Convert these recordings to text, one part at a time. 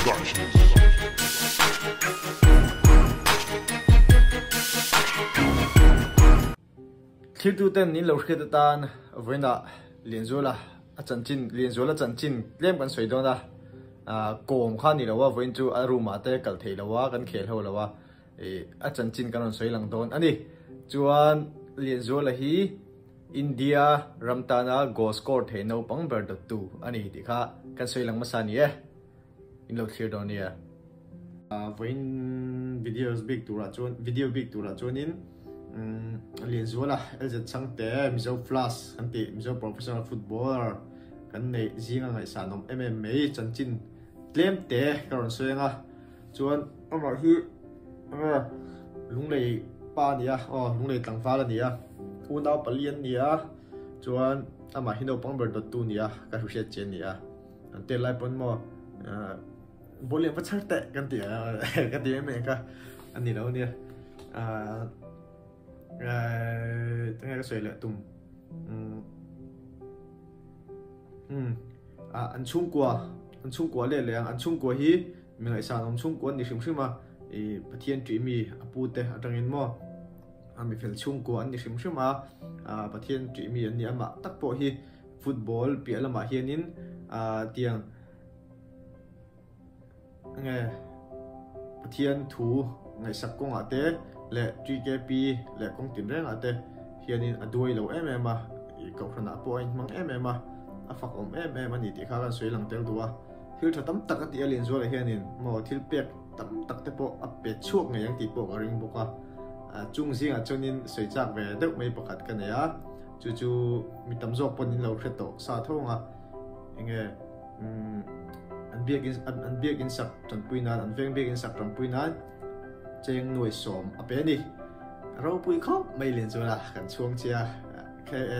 Productions. Thiltuten in lo hriat atan vawiinah Lianzuala a chanchin Lianzuala chanchin tlem kan sawi dawn a, kawm kha a ni lo a, vawiin chu a room ah te kal thei lo a, kan khel ho lo a, a chanchin kan rawn sawi lang dawn a ni. Chuan Lianzuala hi India ram tana goal score thei naupang ber dawttu a ni tih kha kan sawi lang hmasa a ni e. In lo thlir dawn nia. Vawiin videos bik turah chuan video bik turah chuanin Lianzuala LZ Chhangte Mizo Flash kan tih Mizo professional footballer kan neih zinga ngaihsan awm em em mai chanchin tlem te ka rawn sawi ang a chuan amah hi enge Lunglei pa a ni a aw Lunglei tlangval a ni a unau pali an ni a chuan amah hi naupang ber dawttu a ni a ka hruhriat che a ni a. An tel lai pawn maw ball lian va chhar teh kan ti ka ti em em kha a ni lo nia enge ka sawi leh tum an chhungkua an chhungkua leh leh ang an chhungkua hi mi ngaihsan awm chhungkua an ni hrim hrim a ih Pathian ṭih mi a pu te atangin maw a mi fel chhungkua an ni hrim hrim a Pathian ṭih mi an ni amah tak pawh hi. Football piah lamah hianin tiang nge Pathian thu ngaihsak kawngah te leh TKP leh kawng tinrengah te hianin a duai lo em em a, kohhranah pawh a inhmang em em a, a fak awm em em a ni tih kha kan sawi lang tel duh a. Thil tha tam tak a tih a Lianzuala hianin maw thil pek tam tak te pawh a pe chhuak ngei ang tih pawh ka ring bawk a. Chung zingah chuanin sawi chak ve deuh mai pakhat ka nei a. Chu chu mi tam zawk pawn in lo hre tawh sa tho ang a, enge an biakin an biakin sak tanpui nan an veng biakin sak tanpui nan cheng nuai sawm a pe a ni. Ropui khawp mai lian chuan a kan chhuang che a,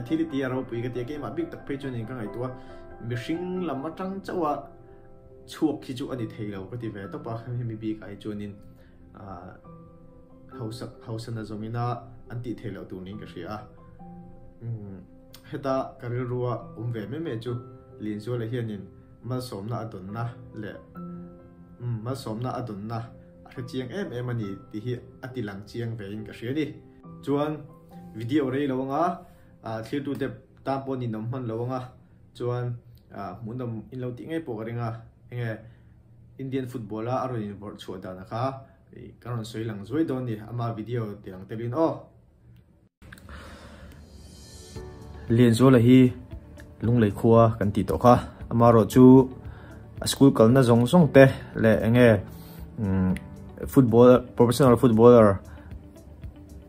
thil i ti a ropui ka ti a, keimah bik tak phei chuan in ka ngaihtuah a, mihring lam atang chauh a chhuak hi chu a ni thei lo ka ti ve tawp a, hemi bikah hi chuanin Hausak hausana zawngina an tih theih loh tur niin ka hria a. Heta ka rilrua awm ve mai mai chu Linzuala hianin malsawmna a dawnna leh malsawmna a dawnna a hre chiang em em a ni tih hi a ti lang chiang vein ka hria a ni. Chuan video rei lo anga thlirtute tan pawh ninawm hman lo anga chuan hmuhnawm in lo tih ngei pawh ka ring a, enge Indian football a a rawn invawrh chhuah dan kha Ka rawn sawi lang zuai dawn ni, ama video ti lang telin aw. Lianzuala hi Lunglei khua kan tih tawh kha, amaherawh chu a school kalna zawng zawng te leh enge football professional footballer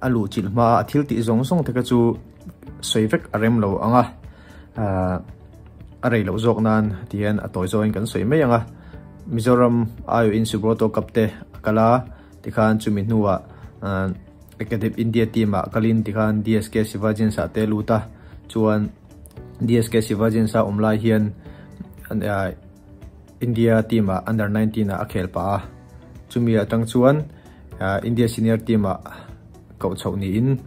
a luh chilh hma a thil tih zawng zawng te kha chu sawi vek a rem lo ang a, a rei loh zawk nan ti hian a tawi zawngin kan sawi mai ang a, Mizoram aiawhin Subroto Cup te a kal a, tikhan chumi hnuah Academy India team ah kalin tikhan DSK Shivajians ah te a lut a, chuan DSK Shivajians a awm lai hian India team ah under 19 ah a khel pah a, chumi atang chuan India senior team ah koh chhoh niin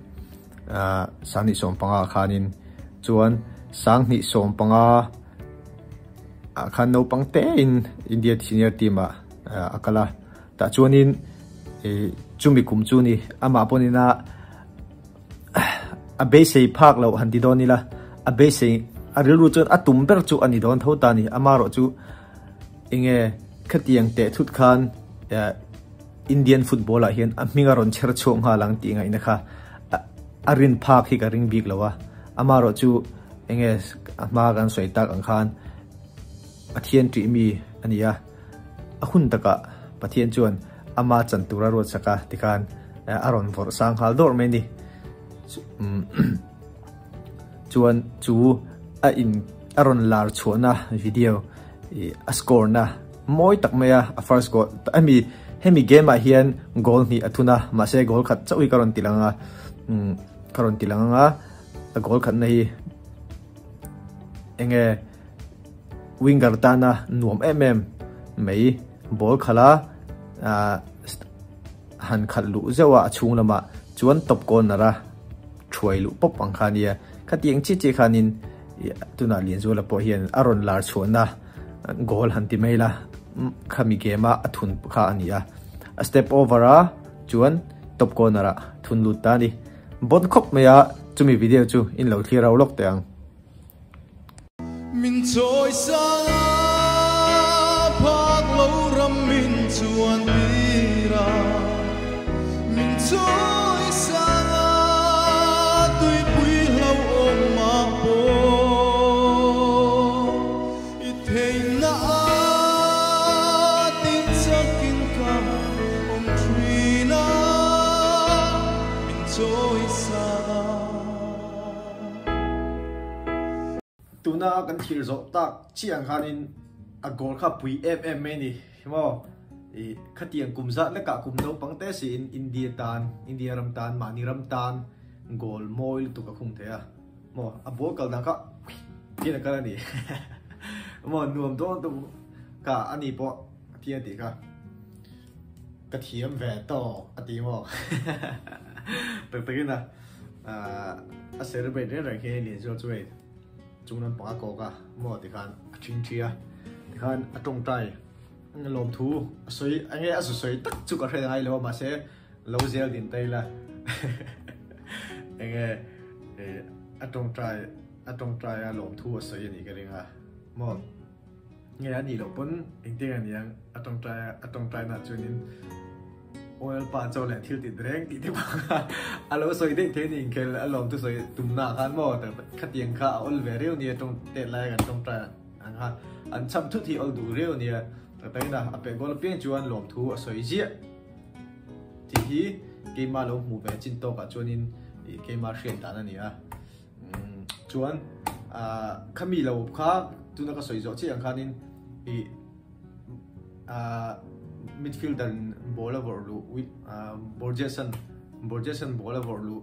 2015 ah khanin chuan 2015 ah khan naupang te in India senior team ah a kal a, tah chuanin chumi kum chu ni amah pawhin a A beisei phak loh han ti dawn ila, a beisei a rilru chuan a tum ber chu a ni dawn tho ta a ni. Amaherawh chu enge khatiang teh thut khan Indian football ah hian a hming a rawn chher chhuak nghal ang tih ngaihna kha a rin phak hi ka ring bik lo a. Amaherawh chu enge a hma kan sawi tak ang khan Pathian ṭih mi a ni a, a hun takah Pathian chuan ama chan tura ruat sak a tikhan a rawn vawrh sang nghal dawrh mai a ni. Chuan chu a in a rawn lar chhuahna video a score na mawi tak mai a, a first goal hemi hemi game ah hian goal hnih a thun a, mahse goal khat chauh hi ka rawn ti lang a, ka rawn ti lang ang a, a goal khatna hi enge winger tana nuam em em mai ball khalh a ah han khalh luh zeuh a a chhung lamah chuan top corner a thuai luh pawp ang kha ania khatiang chiah chiah khanin ih tunah Lianzuala pawh hian a rawn lar chhuahna goal han ti mai la. Khami game a a thun kha a ni a, a step over a chuan top corner ah thun lut ta a ni. Bon khawp mai a, chumi video chu in lo thlir rau lawk teh ang. Min chawi sang a, phak lo ram min chuan tir a, min chawi sang a, tuipui hlauhawm mah pawh. I theihna a tih chakin ka awm thin a, min chawi sang a. Tuna kan thlir zawh tak chiah ang khanin a goal kha pui em em mai a ni maw? I khatiang kum zat lekah kum naupang te siin India tan, India ram tan, mahni ram tan goal mawi lutuk a khung thei a. Maw a ball kal dan kha tiin a kal a ni maw nuam dawn tum kha a ni pawh a thi a tih kha ka thiam ve tawk a ti maw tak takin a a celebrate reng reng hi Lianzuala chu hei chung lampang a kawk a maw tikhan a thing thi a tikhan a tawngtai lawmthu a sawi enge a sawi tak chu ka hre ngai lo a mahse Lo zel din ta ila enge a tawngtai a tawngtai a lawmthu a sawi a nih ka ring a maw nge a nih loh pawn engtin a niang a tawngtai a tawngtai nah chuanin oil pa chaw leh thil tit reng tih te pawh kha a lo sawi daih thei a ni inkhel a lawmthu sawi tumna khan maw khatiang kha a awl ve riau nia tawng tet lai kan tawngtai ang kha an cham thut hi awl duh riau nia tak takin a peh goal apiang chuan lawmthu a sawi ziah. Tih hi keima lo hmuh ve chin tawkah chuanin keima hriat dan a ni a. Chuan khami lo kha tuna ka sawi zawh chiah ang khanin ih midfielder in ball a vawrh luh Borgeson Borgeson ball a vawrh luh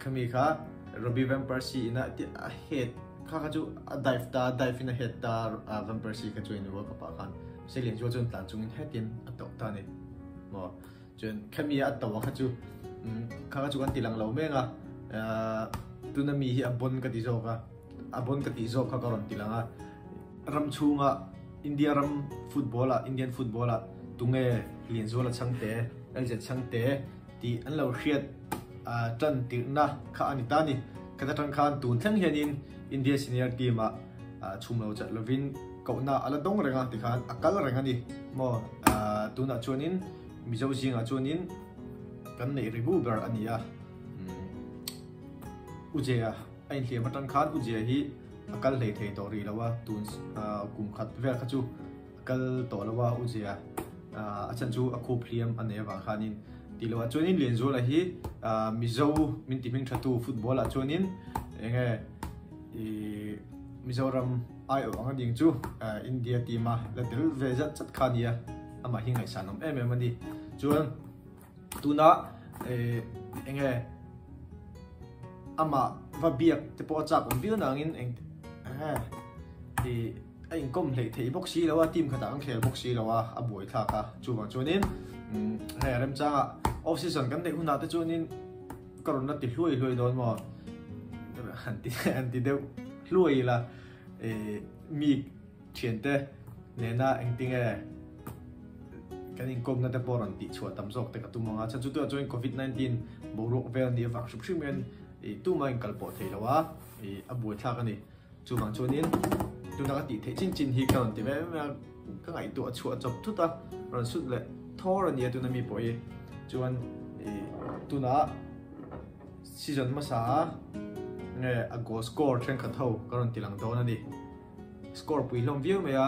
khami kha Robbie Van Persie ina a head kha kha chu a dive ta dive in a head ta Van Persie kha chu in World Cup ah khan Selian chu chuan tlan chungin hetin a tauh ta ni maw chuan khami a tauh a kha chu kha kha chu kan ti lang lo meng a tuna mi hi a bon ka ti zawk a a bon ka tih zawk kha ka rawn ti lang a ram chhunga India ram football ah Indian football ah tunge Lianzuala Chhangte LZ Chhangte tih an lo hriat tan tirhna kha a ni ta a ni. Khat atang khan tun thleng hianin India senior team ah chhum lo chat lovin kohna a la dawng reng a tikhan a kal reng a ni maw. Tunah chuanin Mizo zingah chuanin kan neih rigu ber a ni a. Ujea a inhliam atang khan Ujea hi a kal hlei thei tawh rih lo a, tun kum khat vel kha chu a kal tawh lo a Ujea a chhan chu a khup hliam a nei avang khanin tih loh ah chuanin Lianzuala hi Mizo min ti hming tha tu football ah chuanin enge ih Mizoram aiawh ang a ding chu India team a la tel ve zat zat kha ania amah hi ngaihsan awm em em a ni chuan tuna enge amah va biak te pawh a chak awm viau nangin eng enge ih A inkawm hleih theih bawk si lo a, team khatah an khel bawk si lo a, a buai thlak a. Chuvang chuanin hei a remchangah off season kan neih hunah te chuanin ka rawn la ti hluai hluai dawn maw? Han ti han ti deuh hluai ila mi thiante nena engtinge kan inkawmna te pawh rawn tih chhuah tam zawk te ka tum ang a. Chhan chu tunah chuan covid 19 boruak vel nih avang hrim hrim hian tumah inkal pawh thei lo a, a buai thlak a ni. Chuvang chuanin tuna ka tih theih chin chin hi ka rawn ti ve em em a, ka ngaihtuah chhuah chawp thut a, rawn sut leh thawr a nia tuna mi pawh hi. Chuan ih tuna season hmasa a nge a goal score thenkhat ho ka rawn ti lang dawn a ni. Score pui hlawm viau mai a,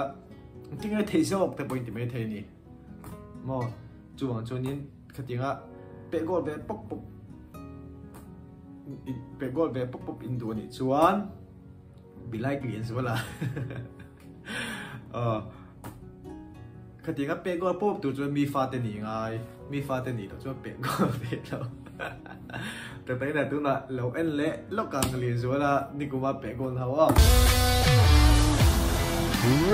engtin nge thei zawk te pawh in ti mai thei a ni maw. Chuvang chuanin khatianga peh goal ve pawp pawp Peh goal ve pawp pawp in duh anih chuan be like Lianzuala aw khatianga peh goal pawp tur chuan mi fate nih ngai mi fate nih loh chuan peh goal ve lo tak takin ah tunah lo en leh lawk ang Lianzuala nikuma peh goal ho aw.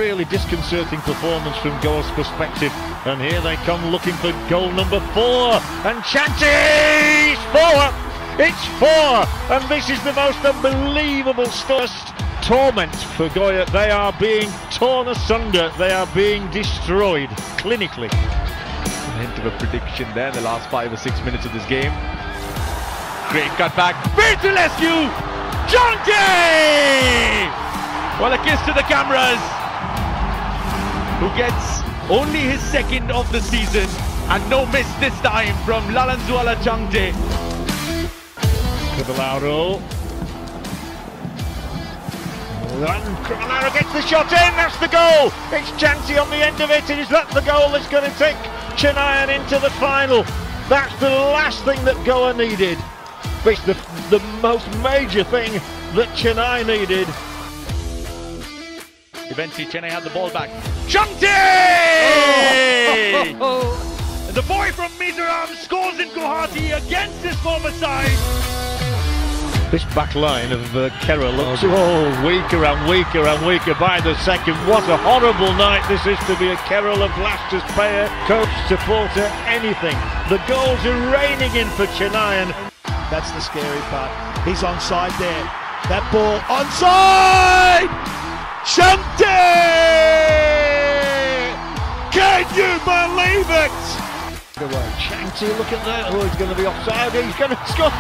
Really disconcerting performance from Goa's perspective and here they come looking for goal number 4 and chances! It's 4! It's 4! And this is the most unbelievable start. torment for Goya. They are being torn asunder. They are being destroyed clinically. A hint of a prediction there in the last 5 or 6 minutes of this game. Great cut back. Virtulescu! Chhangte! Well, a kiss to the cameras. Who gets only his second of the season and no miss this time from Lallianzuala Chhangte. Crivellaro. And Crivellaro gets the shot in, that's the goal! It's Chhangte on the end of it, and is that the goal that's going to take Chennaiyin into the final? That's the last thing that Goa needed. But it's the, the most major thing that Chennai needed. Eventually Chennai had the ball back. Chhangte! Oh. The boy from Mizoram scores in Guwahati against his former side. This back line of Kerala looks oh, weaker and weaker and weaker by the second. What a horrible night this is to be a Kerala Blasters player, coach, supporter, anything. The goals are raining in for Chennaiyin. That's the scary part. He's onside there. That ball onside! Chhangte! Can you believe it? Away. Chhangte, look at that. Oh, he's going to be offside. He's going to score.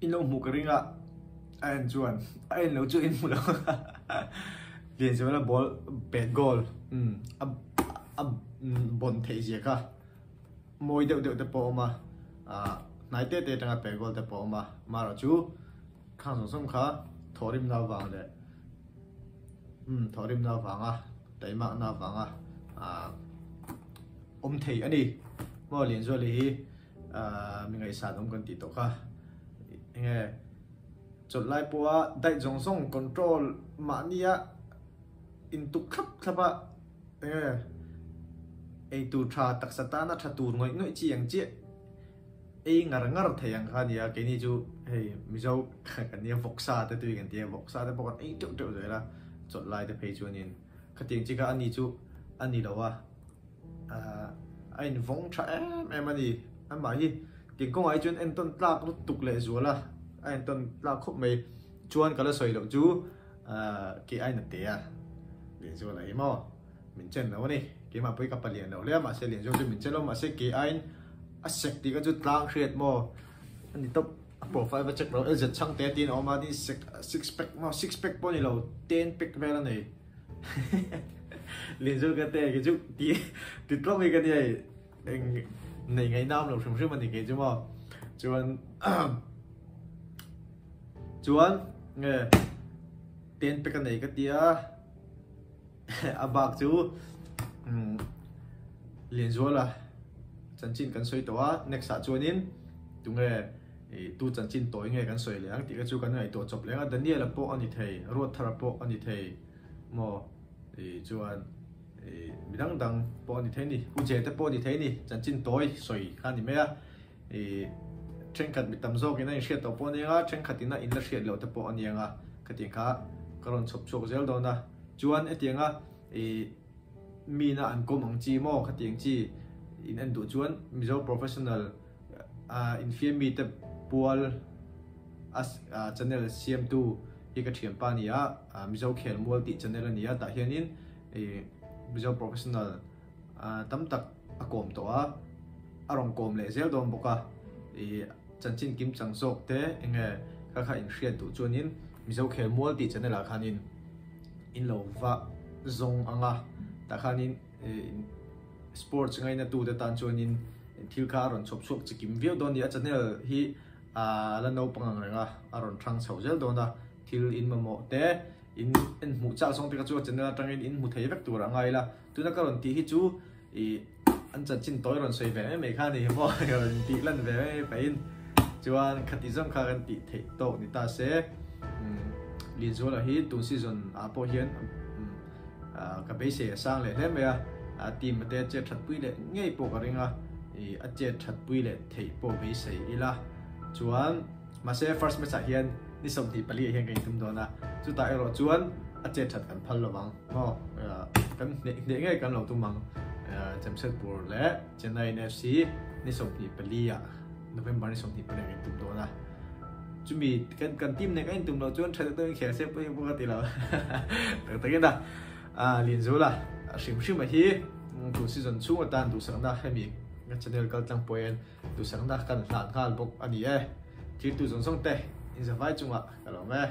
In lo hmuh ka ring a, a en chuan a en lo chu in hmu lo Lianzuala ball pet goal umm a a bawn theih zia kha mawi deuh deuh te pawh a awm a, ah hnai te te atanga pet goal te pawh a awm a, amaherawh chu khang zawng zawng kha thawhrimna avang leh umm thawhrimna avanga taimakna avanga ah awm thei a ni. Maw Lianzuala hi ah mi ngaihsan awm kan tih tawh kha. Enge chawlh lai pawha diet zawng zawng control mahnia intuk thlap thlap a enge eitur tha taksa tana tha tur ngawih ngawih chi ang chiah ei ngar ngar thei ang kha ania keini chu hei Mizo kan nia vawksa te tui kan tia vawksa te pawh kan ei teuh teuh zel a chawlh lai te phei chuanin khatiang chi kha ani chu a ni lo a. a invawng tha em em a ni amah hi tin kawngah hi chuan entawn tlak lutuk leh zual a a entawn tlak khawp mai chuan ka la sawi loh chu ke ain a te a Lianzuala hi maw min chen lo a ni keimah pawh hi ka palian loh hle a mahse Lianzuala chu min chen lo mahse ke ain a sek tih kha chu tlang hriat maw a ni tawp a profile va check lo LZ Chhangte tiin a awm a tin six pack maw six pack pawh a ni lo ten pack vel a nei. Linzul ka te ke chu ti ti tlawng hi ka nia eng nei ngai nam lo hrim hrim ani kei chu maw chuan chuan nge ten pe ka nei ka tia a bak chu Linzuala chanchin kan sawi tawh a next ah chuanin tunge I tu chanchin tawi nge kan sawi leh ang tih kha chu kan ngaihtuah chawp leh ang a, Daniel-a pawh a ni thei, Ruatthara pawh a ni thei maw? I chuan i mi dang dang pawh a ni thei a ni, U Jete pawh a ni thei a ni, chanchin tawi sawi kha a ni mai a, i thenkhat mi tam zawkin a inhriat tawh pawh a ni ang a, thenkhat ina in la hriat loh te pawh a ni ang a, khatiang kha ka rawn chhawp chhuak zel dawn a, chuan hetianga i mina an kawm ang chi maw khatiang chi in en duh chuan Mizo professional Infiam mite pual a channel siamtu hi ka thianpa a ni a, Mizo Khelmual tih channel a ni a, tah hianin Mizo professional tam tak a kawm tawh a, a rawn kawm leh zel dawn bawk a, chanchin kim chang zawk te enge kha kha inhriat duh chuanin Mizo Khelmual tih channel ah khanin in lo va zawng ang a, tah khanin Sports ngaina tute tan chuanin thil kha a rawn chhawp chhuak chikim viau dawn a ni. A channel hi a la naupang ang reng a, a rawn thang chho zel dawn a. Thil in mamawh te, in en hmuh chak zawng te kha chu a channel atangin in hmu thei vek tur a ngai la. Tuna ka rawn tih hi chu ih an chanchin tawi rawn sawi ve mai mai kha a ni maw, rawn tih lan ve mai mai pahin chuan khati zawng kha kan tih theih tawk ni ta se. Lianzuala hi tun season ah pawh hian Ka beisei a sang leh hle mai a, a team te chet that pui leh ngei pawh ka ring a, ih a chet that pui leh theih pawh beisei ila chuan mahse first match ah hian ni 24 ah hian ka intum dawn a, chutah erawh chuan a chet that kan phal lovang maw kan hneh hneh ngei kan lo tum ang Jamshedpur leh Chennai FC ni 24 ah November ni 24 ah kan intum dawn a. Chumi kan kan team nen kan intum loh chuan tha deuh deuhin khel se pawh pawh ka ti lo. Tak takin a Lianzuala hrim hrim a hi tun season chhung atan duhsakna hemi ka channel kal tlang pawh hian duhsakna kan hlan nghal bawk a ni e. Thirtu zawng zawng te inzavai chungah ka lawm e.